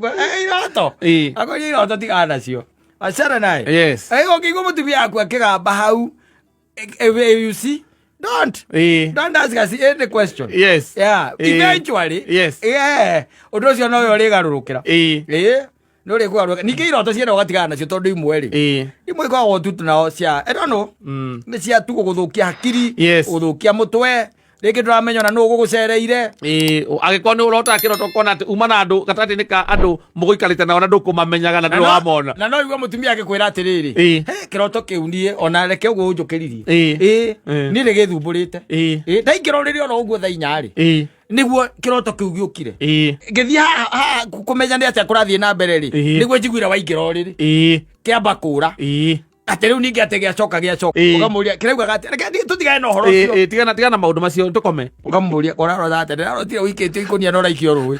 Iroto. Akoria iroto tigana nacio. Achana naye. Yes. Ũngĩigua mũtumia waku akĩgamba hau, you see, don't. Don't ask us any question. Yeah. Eventually. Yeah. Ũndũ ũcio nowe ũrĩgarũrũkĩra. Ĩĩ. Nĩ ũrĩkũgarũrũka. Ningĩ iroto ciene ũgatigana nacio tondũ imwe rĩ. Imwe ikoragwo tu nao cia, I don't know. Nĩ cia tu gũgũthũkia hakiri. Gũthũkia mũtwe. Rĩngĩ ndũramenya ona nũ ũgũgũcereire. Ĩĩ, angĩkorwo nĩ ũrotaga kĩroto ũkona atĩ uma na andũ gatagatĩ-inĩ ka andũ mũgũikarĩte nao na ndũkũmamenyaga na ndũrĩ wamona. Na no igue mũtumia agĩkwĩra atĩrĩrĩ, "He, kĩroto kĩu niĩ ona reke ũguo ũnjũkĩririe. Ĩĩ, niĩ nĩ gĩthumbũrĩte. Ĩĩ, ndaingĩra ũrĩrĩ oro ũguo thaa inya rĩ, nĩguo kĩroto kĩu gĩũkire. Ngĩthiĩ haha haha kũmenya nĩ atĩa kũrathiĩ na mbere rĩ, nĩguo njiguire waingĩra ũrĩrĩ. Kĩamba kũra. Atĩ rĩu ningĩ atĩ gĩacoka gĩacoka. Ũkamũria kĩraugaga atĩ reke tũtigane na ũhoro ũcio. Ĩĩ, tigana tigana na maũndũ macio tũkome. Ũkamũria ũrarora atĩ ndĩrarotire ũikĩtio ikũnia na ũraikio rũĩ.